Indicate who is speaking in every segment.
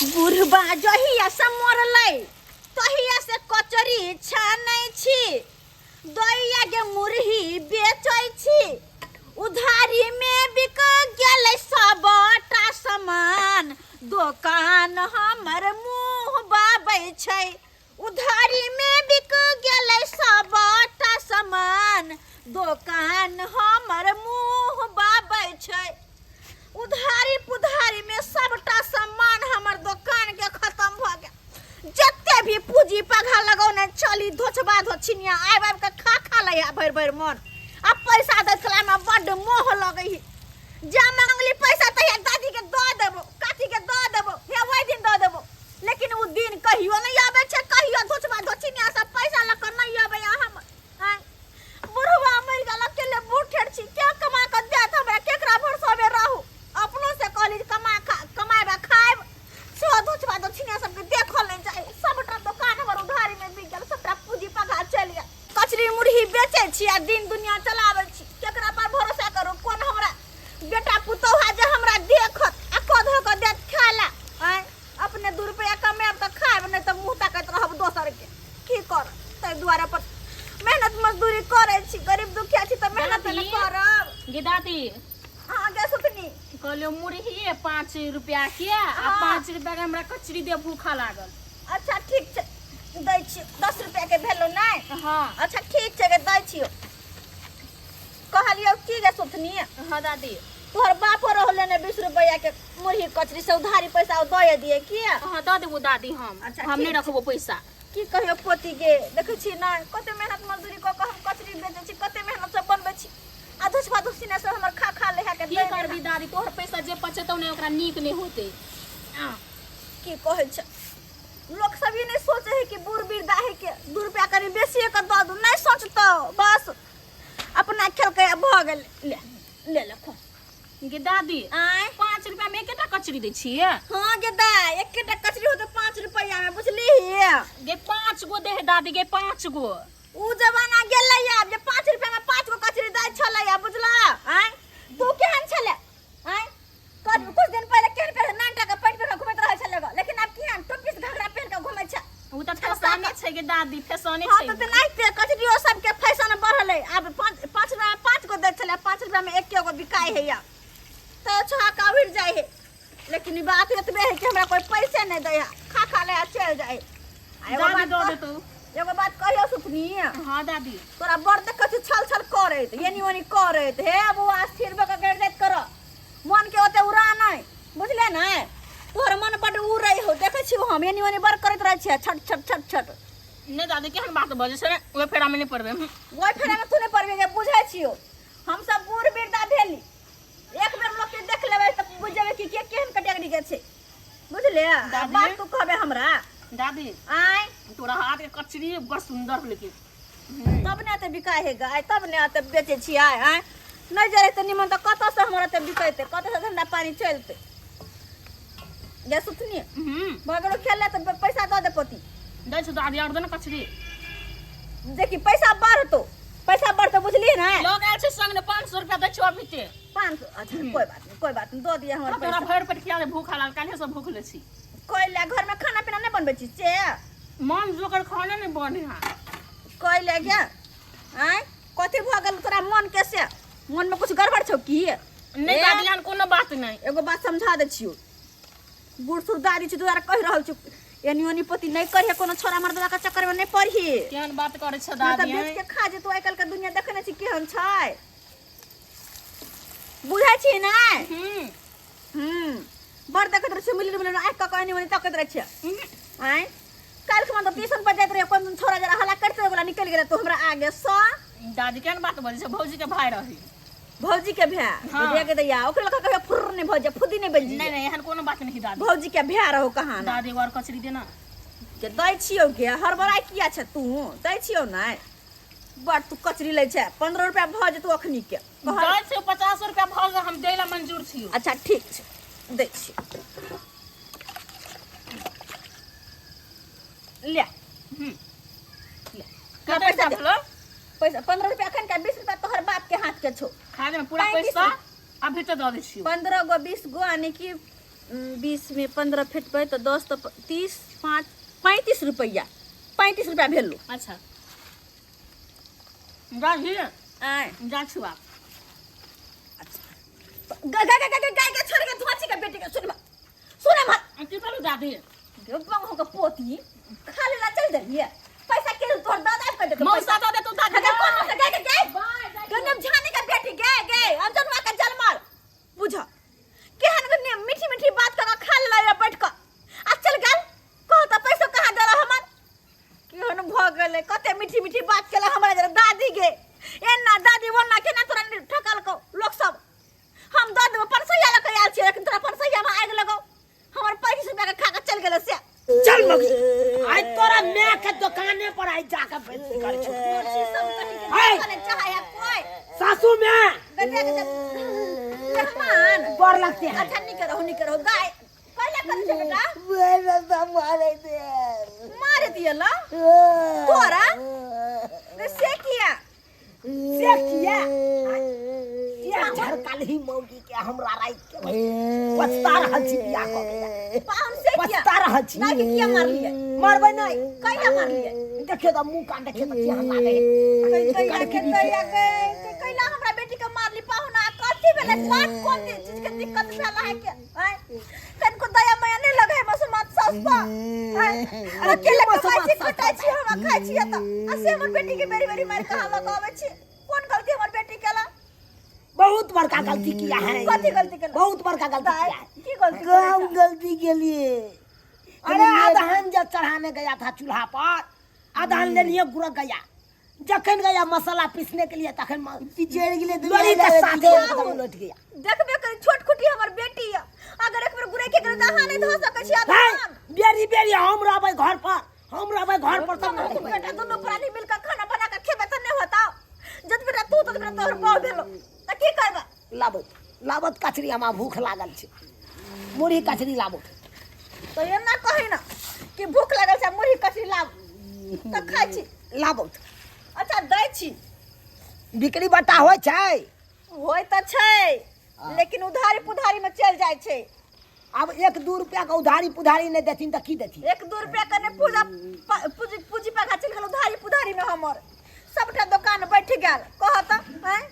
Speaker 1: बुढ़बा जहिया से मरलै तहिया से कचरी छानै छी, दैया के मुरही बेचै छी, उधारी में बिक गेलै सबटा सामान, दोकान हमर मुँह बाबै छै, उधारी में बिक गेलै सबटा सामान, दोकान हमर मुँह बाबै छै। उधारी पुधारी में सबटा सामान हमर दोकान के खत्म भ गेल। जते भी पूंजी पघा लगौने चली धोछबा धोछिनिया आबि आबि के खा खा लै है भरि भरि मन। आ पैसा दै छला में बड्ड मोह लगै है। जा मांगली पैसा तहिया दादी के दऽ देबो, काकी के दऽ देबो, हे ओहि दिन दऽ देबो, लेकिन ओ दिन कहियो नहीं आबै छै, कहियो धोछबा धोछिनिया सब पैसा लऽ कऽ नहीं आबै हम। आँय, बुढ़वा मरि गेल, अकेले बूढ़ ठेर छी, के कमा कऽ देत हमरा, केकरा भरोसामे रहू? अपनो से कहली जे कमा खा, कमाएब आ खाएब, सेहो धोछबा धोछिनिया सबके देखल नहि चाही। सबटा दोकान हमर उधारीमे बिक गेल, सबटा पूँजी पघा चलि गेल। कचरी मुरही बेचै छी आ दिन दुनिया चलाबै छी। केकरा पर भरोसा करू? कोन हमरा बेटा पुतोह है जे हमरा देखत आ कऽ धऽ कऽ देत खाय लए? आँय, अपने 2 रुपैआ कमाएब तऽ खाएब, नहि तऽ मुँह ताकैत रहब दोसरके। की करब, ताहि दुआरे अपन मेहनत मजदूरी करै छी। गरीब दुखिया छी तऽ मेहनत ने
Speaker 2: दादी।
Speaker 1: करब।
Speaker 2: गे दादी।
Speaker 1: हाँ गे सुतनी।
Speaker 2: कहलियो मुरही 5 रुपया के आ
Speaker 1: हाँ।
Speaker 2: 5 रुपया के हमरा कचरी दे, भूखा लागल।
Speaker 1: अच्छा ठीक छै, दै छियौ। 10 रुपया के भेलौ नहि?
Speaker 2: हाँ।
Speaker 1: अच्छा ठीक छै गे, दै छियौ। कहलियौ की गे सुथनी?
Speaker 2: हाँ दादी।
Speaker 1: तोहर बापो रहले ने 20 रुपया के मुरही कचरी से उधारी पैसा दऽ दिए की?
Speaker 2: हाँ दऽ देबो दादी हम।
Speaker 1: अच्छा,
Speaker 2: हम नहीं
Speaker 1: ठीक छै।
Speaker 2: रखबो पैसा।
Speaker 1: की कहियो पोती गे, देखै छी नहि कते मेहनत मजदूरी कऽ कऽ हम कचरी बेचै छी, कते मेहनत से बनबै छी, आ धुसबा धुसनी से हमर खा खा ले के
Speaker 2: की
Speaker 1: दै
Speaker 2: करबी दादी, तोहर पैसा जे पचेतौ ने ओकरा नीक नहीं होते।
Speaker 1: की कहै छै लोक सब, ई नहीं सोचे है कि बूढ़ वृद्धा है के 2 रुपया कनि बेसिए के दऽ दू, नहीं सोचतौ, बस अपना खेलकै आ भऽ गेल। ले ले ले खो।
Speaker 2: गे दादी।
Speaker 1: आँय।
Speaker 2: 5 रुपया में एकेटा कचरी दै छियै?
Speaker 1: हाँ गे दाय, एकेटा कचरी होतै 5 रुपया में, बुझली?
Speaker 2: गे 5 गो दे हे दादी, गे 5 गो।
Speaker 1: उ जमाना गेलै आब जे 5 रुपया में 5 गो कचरी दै छलै, बुझला? आँय, तू केहन छलै? आँय, कुछ दिन पहिले केहन पहिरे नानटा के पैंट पहिर के घुमैत रहै छलै ग, लेकिन आब केहन टोपी से घघरा पहिर के घुमै छै।
Speaker 2: उ तऽ फैशने छै गे दादी, फैशने
Speaker 1: हाँ
Speaker 2: छै।
Speaker 1: तऽ तेनाहिते कचरियो सबके फैशन बढ़लै। आब 5 रुपया में 5 गो दै छलै, 5 रुपया में 1 गो बिकाइ है आब, तऽ छहका उड़ि जाइ है। लेकिन ई बात एतबे है कि हमरा कोई पैसे नहि दै है, खा खा ले आ चलि जाइ है। आ एगो
Speaker 2: दादी
Speaker 1: बात
Speaker 2: दऽ
Speaker 1: कह-
Speaker 2: देतौ।
Speaker 1: एगो बात कहियौ सुथनी?
Speaker 2: हाँ दादी।
Speaker 1: तोरा बड़ देखै छी छल छल करैत, एनी ओनी करैत। हे बौआ, स्थिर भऽ कऽ गड़ि जाइत कर, मन के ओते उड़ा नहि, बुझले ने? तोहर मन बड उड़ै हो, देखै छियौ हम, एनी ओनी बड़ करैत रहै छियै, छट छट छट छट।
Speaker 2: नहि दादी, केहन बात बजै छै, ओहि फेरा में नहि पड़बै।
Speaker 1: ओहि फेरा में तू नहि पड़बे गे, बुझै छियौ। हम सब बूढ़ वृद्धा भेली, एक बेर लोक के देख लेबै तऽ बुझि जेबै कि के केहन कैटेगरी के छै, बुझले?
Speaker 2: दादी।
Speaker 1: बात तू कहबे हमरा।
Speaker 2: दादी।
Speaker 1: आँय।
Speaker 2: तोरा हाथ के कचरी बड़ सुंदर होलै कि।
Speaker 1: तब ने एते बिकाइ है गाय, तब ने एते बेचै छियै। आँय, नहि जे रहतै निमन तऽ कतऽसँ हमर एते बिकैतै, कतऽसँ धंधा पानी चलतै? गे सुथनी। भऽ गेलो खेल ले तऽ पैसा दऽ दे पोती।
Speaker 2: दै छौ दादी, आओर दे ने कचरी।
Speaker 1: देखी पैसा बढ़तौ, पैसा बढ़तौ, बुझलियै ने?
Speaker 2: लोग आयल छै संग ने, 500 रुपया दै छौ अभी ते।
Speaker 1: 500? अच्छा कोई बात नहीं, कोई बात नहीं, दऽ दिअ हमर
Speaker 2: तोरा
Speaker 1: पैसा।
Speaker 2: भरि पेट खिया दे, भूख लागल, काल्हे से भूख ले छी।
Speaker 1: कोई ले घर में खाना पीना नहीं बनबै छी से?
Speaker 2: मन जोकर खाना नहीं बने है।
Speaker 1: कोई ले गया? आँय, कथी भऽ गेल तोरा मन के से? मन में कुछ गड़बड़ छौ की?
Speaker 2: नहीं
Speaker 1: ए?
Speaker 2: दादी, एहन कोनो बात नहीं।
Speaker 1: एगो बात समझा दै छियौ, बूढ़ सूढ़ दादी छी दुआरे कहि रहल छियौ, एनी ओनी पोती नहीं करिहे, कोनो छोरा मर्दवा के चक्कर में नहीं पड़ही।
Speaker 2: केहन बात करै छै
Speaker 1: नहि तऽ
Speaker 2: दादी?
Speaker 1: बेच के खा जेतौ। आइ काल्हि के दुनिया देखै नहि छी केहन छै, बुझै छी ने? बड़ देखैत रहै छियै, मिली मिली आँखि कऽ कऽ एनी ओनी तकैत रहै छियै। आँय, काल्हि खुमा तऽ ट्यूशन पर जाइत रहियै, कोन दिन छोरा जरा हल्ला करिते वला निकलि गेलै तो हमरा आगे सँ।
Speaker 2: दादी, केहन बात बजै छै? भौजी के भाय रही।
Speaker 1: भौजी के भाय?
Speaker 2: हाँ।
Speaker 1: रे के दैया, ओकरे लऽ कऽ कहियो फुर्र नहि भऽ जाय, फुद्दी नहि बनि
Speaker 2: नहीं
Speaker 1: जाय।
Speaker 2: नहीं, एहन कोनो बात नहीं दादी।
Speaker 1: भौजी के भाय रहो कहाँ ने?
Speaker 2: दादी, एगो आओर कचरी देना।
Speaker 1: के दै छियौ गे, हड़बड़ाइ किया छै तू? दै छियौ नहि? बड़ तू कचरी लै छै, 15 रुपया भऽ जेतौ अखनी के।
Speaker 2: दै छियौ, 50 रुपया भऽ गेल, हम दै ला मंजूर छियौ।
Speaker 1: अच्छा ठीक छै, दै छियौ, ले। ले।
Speaker 2: कते
Speaker 1: पैसा
Speaker 2: रुपया
Speaker 1: दे।
Speaker 2: भेलो?
Speaker 1: पैसा 15 रुपया एखन के, 20 रुपया तोहर बाप के हाथ के छौ।
Speaker 2: खा दे पूरा
Speaker 1: 35
Speaker 2: पैसा अभी तो दऽ दै छियौ।
Speaker 1: 15 गो 20 गो यानी कि 20 में 15 फेटबै तऽ 10 तऽ 30 5 35 रुपैआ 35 रुपैआ भेलो।
Speaker 2: अच्छा दादी।
Speaker 1: आय।
Speaker 2: जा छी बाप।
Speaker 1: गा गा गा गा गाय के छोड़ के धोची के बेटी के सुन सुन मत।
Speaker 2: की करू दादी?
Speaker 1: बाबू के पोती खा लेला चल देलिए पैसा के तोहर दादा के देतो।
Speaker 2: मौसा दऽ दे तू दादी।
Speaker 1: अगर कौन मौसा? गए गए गनब झाने का बेटी गए गए अंजनवा का जलमाल बुझ केहन गने मीठी मीठी बात कर खा लेला बैठ क आ चल गेल। कह त पैसा कहाँ देला हमर? केहन भ गेलै, कते मीठी मीठी बात केला हमरा जरा दादी गे एना दादी ओना केना तोरा ठकल को लोक सब। हम दऽ देबो 500 लऽ के आयल छियै, लेकिन तोरा 500 में आगि लगौ। हमर 25 रुपया के खा के चल गेलै से।
Speaker 3: चल मगी, आइ तोरा my के दुकाने पर आइ जाके बेइज्जती करै छौ।
Speaker 1: कुर्सी सब कहीं के
Speaker 3: है।
Speaker 1: देखऽ नहि चाहै है कोइ।
Speaker 3: सासू में
Speaker 1: गंजा के मेहमान
Speaker 3: गोर लगते हैं।
Speaker 1: अच्छा निक रहो, निक रहो। गाय पहले कर छे बेटा।
Speaker 4: मारे दे,
Speaker 1: मारे दियला तोरा से किया?
Speaker 3: से किया किया झरकल ही मौगी के हमरा राख के पछता रहल छी बियाह कऽ के।
Speaker 1: पाहुन से किया?
Speaker 3: पछता रहल छी।
Speaker 1: गाय के किया मारलिए?
Speaker 3: मारबै नहि।
Speaker 1: कहिया मारलिए?
Speaker 3: देखियो तऽ मुँह कान देखियो तऽ केहन लागै है।
Speaker 1: कैला के दैया गे कैला हमरा बेटी के मारली पाहुना? कथी भेलै? बात कोन चीज के दिक्कत भेल है के? आय कनको दया माया नहीं लगे है मसोमात सास पर? आय
Speaker 3: अरे
Speaker 1: अकेले
Speaker 3: की
Speaker 1: कमाइ छी
Speaker 3: मसोमात सास
Speaker 1: खटाइ छी हम खाइ छी तऽ आ से हमर बेटी के बेरी बेरी मारि कहाँ लऽ के अबै छी? कोन गलती हमर बेटी केला?
Speaker 3: बहुत बड़का गलती किया है।
Speaker 1: कथी गलती केला?
Speaker 3: बहुत बड़का गलती किया है।
Speaker 1: की गलती?
Speaker 4: कम गलती के लिए?
Speaker 3: अरे अदहन जब चढ़ाने गया था चूल्हा पर, अदहन ले लिए गुरक गया, जखन गया मसाला पीसने के लिए तखन
Speaker 4: पिछड़ गेलै।
Speaker 3: लोरी के साथे एकदम लौट गया।
Speaker 1: देखबे करी छोट खुटी हमर बेटी है, अगर एक बेर गुरे के गेलै तऽ अहाँ नहि धऽ सकै छी
Speaker 3: है,
Speaker 1: अदहन।
Speaker 3: बेरी बेरी हम रहबै घर पर, हम रहबै घर पर तब ने।
Speaker 1: बेटा दुनू प्राणी मिलकर खाना बना के खेबै तऽ नहि होता। जत बेटा तू तत बेटा तोहर बाउ भेलो तऽ की करबै?
Speaker 3: लाबो लाबत कचरी, हमरा भूख लागल छै, मुरही कचरी लाबो।
Speaker 1: तऽ एना कही ना कि भूख लागल छै मुरही कचरी लाब तऽ खाइ छी।
Speaker 3: लाबो।
Speaker 1: अच्छा दै छी।
Speaker 3: बिक्री बट्टा होइ छै?
Speaker 1: होइ तऽ छै लेकिन उधारी पुधारी में चलि जाइ छै।
Speaker 3: आब 1-2 रुपया के उधारी पुधारी नहि देथिन तऽ की देथिन?
Speaker 1: 1-2 रुपया के नहि, पूजा पूजी पूजी पाखा चलि गेल उधारी पुधारी में, हमर सबटा दोकान बैठ गेल। कह तऽ आँय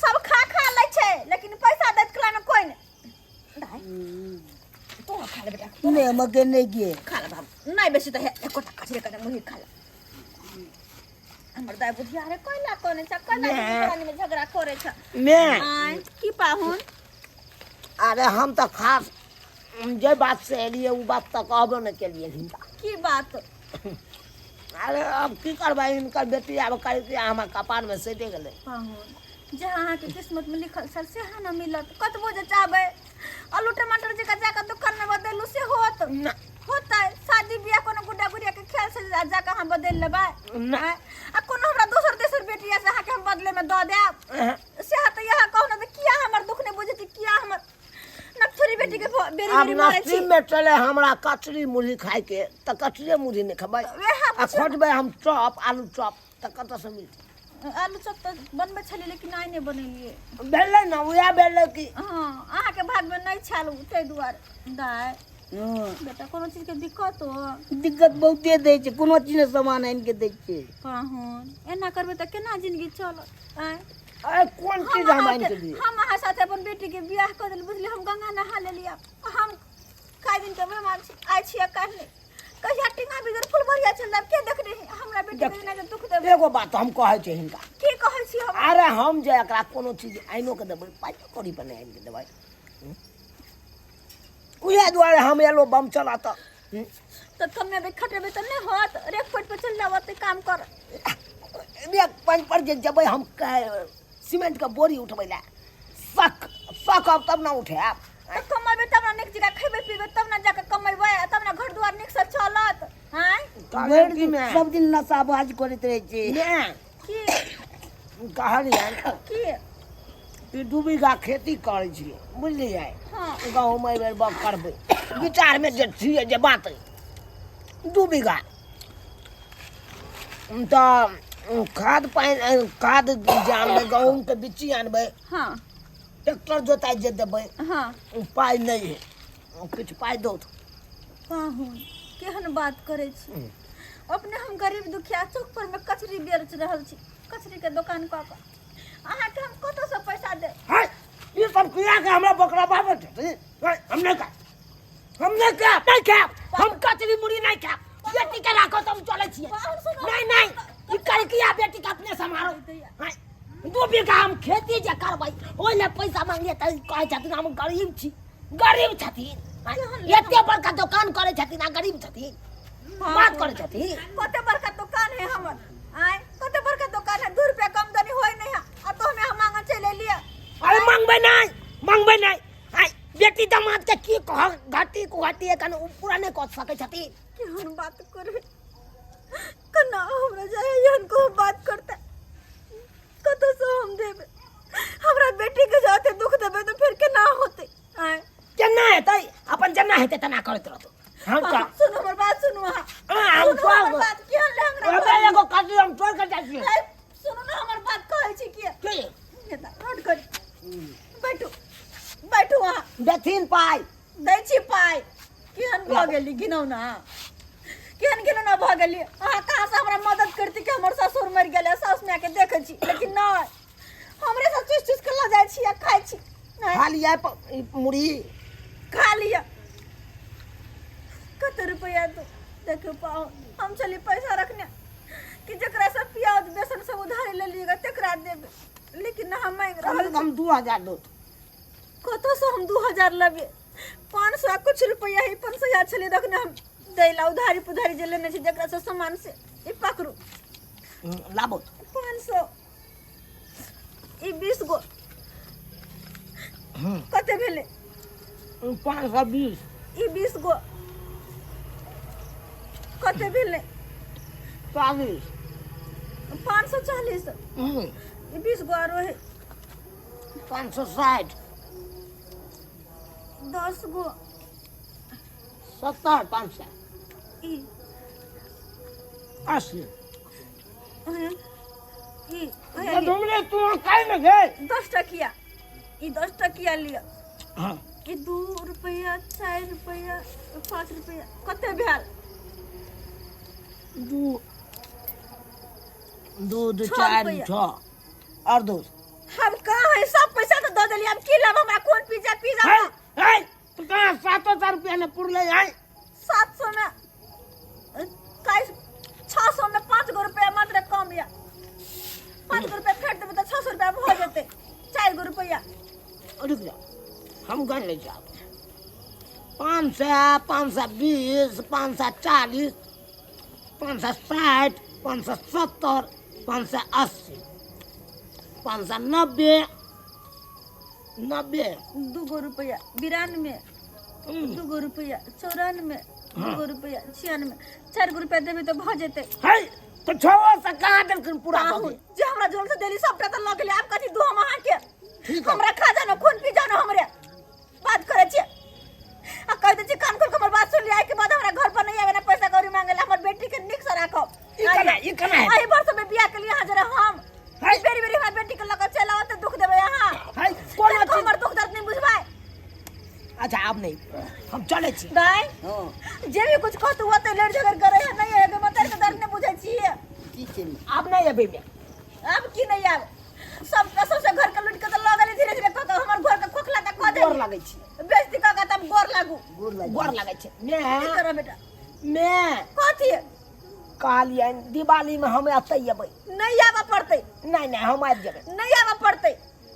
Speaker 1: सब खा खा लै छै लेकिन पैसा दैत कला में कोइ नहि। दाइ तू खा ले बेटा।
Speaker 4: नहि हमके नहि गे।
Speaker 1: खा ले बाबू, नहि बेसी तऽ एकोटा कचरे कने मुही खा ले। हमर दाइ बुधिया रे कैला कोने छ कैला दुनू प्राणी में झगड़ा करे छ?
Speaker 3: मे
Speaker 1: आँय की पाहुन?
Speaker 3: अरे हम तऽ खास जे बात से एलियै ओ बात तऽ कहबो नहि केलियै हिनका।
Speaker 1: की बात?
Speaker 3: अरे अब की करबै, हिनकर बेटी आब करिते हमर कपार में सटि गेलै।
Speaker 1: पाहुन जहाँ अहाँके किस्मत में लिखल छल सेहा न मिलत। कतबो जे चाहबै आलू टमाटर जकाँ जाकऽ दुकान में बदलू से होत?
Speaker 3: ना।
Speaker 1: होतै? शादी बियाह कोनो गुड्डा गुड़िया के खेल से जाकऽ अहाँ बदलि लेबै?
Speaker 3: ना।
Speaker 1: आँय? आ कोनो हमरा दोसर तेसर बेटी यऽ से अहाँके हम बदले में दऽ देब? सेहा तऽ इएह कहू ने तऽ किया हमर दुख नहि बुझै छी? किया हमर नकछोरी बेटी के बेरी
Speaker 3: आब
Speaker 1: बेरी मारै छी?
Speaker 3: नसीब में चले हमरा कचरी मुरही खाइके तऽ कचरिए मुरही नहि खेबै।
Speaker 1: वएह
Speaker 3: आ खोजबै हम चॉप आलू चॉप तऽ कतऽसँ मिलतै?
Speaker 1: आलू चॉप तऽ बनबै छलियै लेकिन आइ नहि बनेलियै।
Speaker 3: भेलै ने उएह भेलै कि।
Speaker 1: हँ अहाँके भागमे नहि छल ताहि दुआरे। दाइ बेटा कोनो चीजके दिक्कत हो?
Speaker 4: दिक्कत बहुते दै छै, कोनो चीज नहि सामान आनि के दै छै।
Speaker 1: पाहुन एना करबै तऽ केना जिंदगी चलत? आँय
Speaker 3: अरे कोन चीज हम आनि के दियै?
Speaker 1: हम अहाँ साथे अपन बेटी के बियाह कऽ देली बुझलियै। हम गंगा नहा लेलियै, हम काल्हि दिन के मेहमान छी, आइ छियै काल्हि नहि कहिया टींगा बिगड़ फूल बढ़िया चल जाब के देखने है हमरा बेटी के एना के दुख देबै।
Speaker 3: एगो बात हम कहै छी हिनका।
Speaker 1: की कहै छी हम?
Speaker 3: अरे हम जे एकरा कोनो चीज आनिओ के देबै पाइ कौड़ी पर नहि आनि के देबै, उएह दुआरे हम एलो बम चला तऽ।
Speaker 1: तऽ कमेबै खटेबै तऽ नहि होत? रेक पट पर चलि जाब ओतै काम कर।
Speaker 3: रेक पानि पर जे जेबै हम सीमेंट के बोरी उठबै लए सक सकब तब ने उठायब।
Speaker 1: तऽ कमेबै तब ने नीक जकाँ खेबै पीबै तब ने जाकऽ कमेबै तब ने घर दुआर नीकसँ चलत। आँय
Speaker 4: भरि दिन सब दिन नशाबाज करैत रहै छै।
Speaker 1: की
Speaker 3: कहलियै
Speaker 1: की
Speaker 3: ई 2 बीघा खेती करै छियै बुझलियै?
Speaker 1: हँ।
Speaker 3: गहूँम एहि बेर बग करबै विचारमे जे छियै जे बात 2 बीघा तऽ खाद पानि खाद जे आनबै गहूँमके बिच्ची आनबै।
Speaker 1: हँ।
Speaker 3: ट्रैक्टर जोताइ जे देबै।
Speaker 1: हँ।
Speaker 3: ओ पाइ नहि है। किछु पाइ दौ।
Speaker 1: पाहुन, केहन बात करै छी अपने? हम गरीब दुखिया चौक पर में कचरी बेच रहल छी, कचरी के दोकान कऽ कऽ। अहाँके हम कतऽसँ पैसा देब?
Speaker 3: है, ई सब किया के हमरा बकरा बाबे छथिन? है, हम नहीं खाएब, हम नहीं खाएब, नहीं खाएब, हम कचरी मुड़ी नहीं खाएब। बेटी के राखो, तो हम चले छियै।
Speaker 1: पाहुन, सुनो।
Speaker 3: नहीं नहीं, ई करकिया बेटी के अपने सम्हारो। है, 2 बीघा हम खेती जे करबै, ओहि ले पैसा मांगिए तऽ कहै छथिन हम गरीब छी। गरीब छथिन? है, एते बड़का दोकान करै छथिन आ गरीब छथिन बात करै छथिन?
Speaker 1: कते बड़का दुकान है हमर? आय, कते बड़का दुकान है? 2 रुपया के आमदनी होय नहीं है आ तो हमें हम मांगन चले लिए।
Speaker 3: अरे, मांगबै नहीं, मांगबै नहीं। आय, बेटी दामाद के की कह घाटी कुघाटी एखन ओ पूरा नहीं कऽ सकै छथिन।
Speaker 1: केहन बात करे? कना हमरा जाए एहन को बात करता? कतऽ से हम देबै? हमरा बेटी के जाते दुख देबै तो फिर केना होते? आय?
Speaker 3: केना हेतै? अपन जेना हेतै तेना करैत रहतौ। हम तऽ
Speaker 1: सुनू, हमर बात सुनू अहाँ।
Speaker 3: हाँ, हम
Speaker 1: सुनू हमर बात, केहन लहंगा
Speaker 3: ओबे एगो कथी हम तोड़ के जाइ छियै।
Speaker 1: आय, सुनू ना हमर बात, कहै छी कि
Speaker 3: की?
Speaker 1: रोड कर, बैठू, बैठू अहाँ।
Speaker 3: देथिन पाइ?
Speaker 1: दै छी पाइ। केहन भऽ गेली घिनौना, केहन घिनौना भऽ गेली अहाँ? कहाँ से हमरा मदद करती कि हमर ससुर मरि गेलै, साउस मायके देखै छी, लेकिन नहि, हमरे से चुस चुस के लऽ जाइ छी आ खाइ छी। नहि।
Speaker 3: खा लियै ई मुरही।
Speaker 1: खा लिअ। कते रुपैआ दू? देखियौ पाहुन, हम छली पैसा रखने कि जकरा से प्याज बेसन सब उधारी लेलिएगा तकरा देबै, लेकिन हम मांगि
Speaker 3: कम
Speaker 1: रहल
Speaker 3: से
Speaker 1: छी।
Speaker 3: कम 2000 दो।
Speaker 1: कतऽसँ हम 2000 लेबै? 500 कुछ रुपैआ ही, 500 छलै रखने हम दै ला, उधारी पुधारी जे लेने छी जकरा से सामान से। ई पकड़ू।
Speaker 3: लाबो।
Speaker 1: 500, ई 20 गो कते भेलै?
Speaker 3: 520।
Speaker 1: ई 20 गो कते भेलै?
Speaker 3: 40।
Speaker 1: 540। ई 20 गो आरो है।
Speaker 3: 560।
Speaker 1: 10 गो।
Speaker 3: 70, 500।
Speaker 1: ई
Speaker 3: 80।
Speaker 1: ई
Speaker 3: तुमने तू खाइ ने गे।
Speaker 1: 10 टकिया, ई 10 टकिया लिअ।
Speaker 3: हाँ।
Speaker 1: ई 2 रुपैआ, 4 रुपैआ, 5 रुपैआ, कते भेल?
Speaker 3: दू दू दू
Speaker 1: छः
Speaker 3: चारि
Speaker 1: रुपैआ।
Speaker 3: छओ और दू।
Speaker 1: हम कहाँ है? सब पैसा तो दऽ देलियै, अब की लेब हमरा? कोन पिज्जा पिज्जा?
Speaker 3: है है, तो कहाँ 700 रुपया ने पुरले है?
Speaker 1: 700 में 600 में 5 गो रुपया मात्र कम या। 5 गो रुपया फेंक देबै तऽ 600 रुपया भऽ जेतै, 4 गो रुपया।
Speaker 3: रुक जाओ, हम गण ले जाओ। 500, 520, 540, 560, 570, 580, 590, 90।
Speaker 1: 2 गो रुपया, 92, 2 गो रुपया, 94, 2 गो रुपया, 96, 4 गो रुपया देबै तऽ भऽ जेतै।
Speaker 3: है, तो 600 कहाँ देलखिन पूरा कऽ
Speaker 1: पाहुन,
Speaker 3: के?
Speaker 1: जे हमरा जोर से देली सबटा तऽ लऽ गेली, आब कथी दू हम अहाँके?
Speaker 3: ठीक है।
Speaker 1: हमरा खा जानो, खून पी जानो, हमरे बात करै छियै आ कहि दै छी, कान खोल के हमर बात सुन लियै। के बाद हमरा घर पर नहीं आवे ना पैसा कौड़ी मांगे ला। हमर बेटी के नीक से राखब।
Speaker 3: ई केना, ई केना हेतै?
Speaker 1: एहि वर्ष में बियाह के लिए हाजिर हम।
Speaker 3: है।
Speaker 1: बेरी बेरी हमरा बेटी के लऽ के चलि आउ तऽ दुख देबै अहाँ?
Speaker 3: है, कोनो
Speaker 1: तनिको
Speaker 3: चीज
Speaker 1: हमर दुख दर्द नहीं बुझबै?
Speaker 3: अच्छा, आब नहीं, हम चलै छी।
Speaker 1: दाई,
Speaker 4: हाँ।
Speaker 1: जे भी कुछ कहतू ओते लड़ झगड़ करे है नहीं है मतर के दर्द नहीं बुझै छियै।
Speaker 4: की छै?
Speaker 3: आब नहीं एबै मैं।
Speaker 1: आब की नहीं आब? सब सबसे घर के लूट के तऽ लऽ गेलै धीरे धीरे कऽ के हमर घर के खोखला तऽ कऽ
Speaker 3: गोर
Speaker 1: देली।
Speaker 3: लागै छी।
Speaker 1: बेइज्जती कऽ के तब गोर लागू।
Speaker 4: गोर लागि।
Speaker 3: गोर लागै छै।
Speaker 1: की
Speaker 3: मैं
Speaker 1: करब बेटा?
Speaker 3: मैं
Speaker 1: कथी?
Speaker 3: कहलियनि दिवाली में हम एतै एबै।
Speaker 1: नहीं आबऽ पड़तै।
Speaker 3: नहीं नहीं, हम आबि जेबै।
Speaker 1: नहीं आबऽ पड़तै।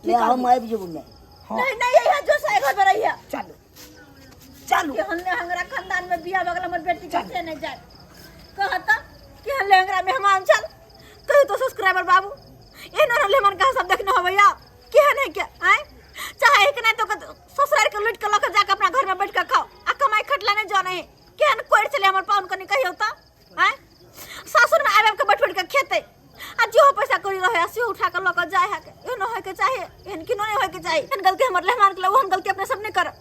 Speaker 4: ले, हम आबि जेबौ ने।
Speaker 3: हाँ।
Speaker 1: नहीं नहीं, यही जो सही घर पर रहिए।
Speaker 3: चलू चलू।
Speaker 1: कि हम लेहंगरा खानदान में बियाह भऽ गेल हमर बेटी के, से नहीं जाए कहता कि हम लेहंगरा मेहमान छल। कहियो तो सब्सक्राइबर बाबू, एहन रहल मेहमान कहाँ सब देखने होबै? केहन है के आय? चाहे एक नहीं तो ससुराल के लूट के लऽ के जाके अपना घर में बैठ के खाओ आ कमाई खटला नहीं जाने है। केहन कोरि छलै हमर पाहुन, कनी कहियो तऽ? आय, सासुर में आबि आबि के बैठ बैठ के खेतै आ जेहो पैसा कौड़ी रहे आ सेहो उठा के लऽ के जाय है। एहन होय के चाही? एहन किनो नहीं होय के चाही। एहन गलती हमर मेहमान के, ओहन गलती अपने सब नहीं करब।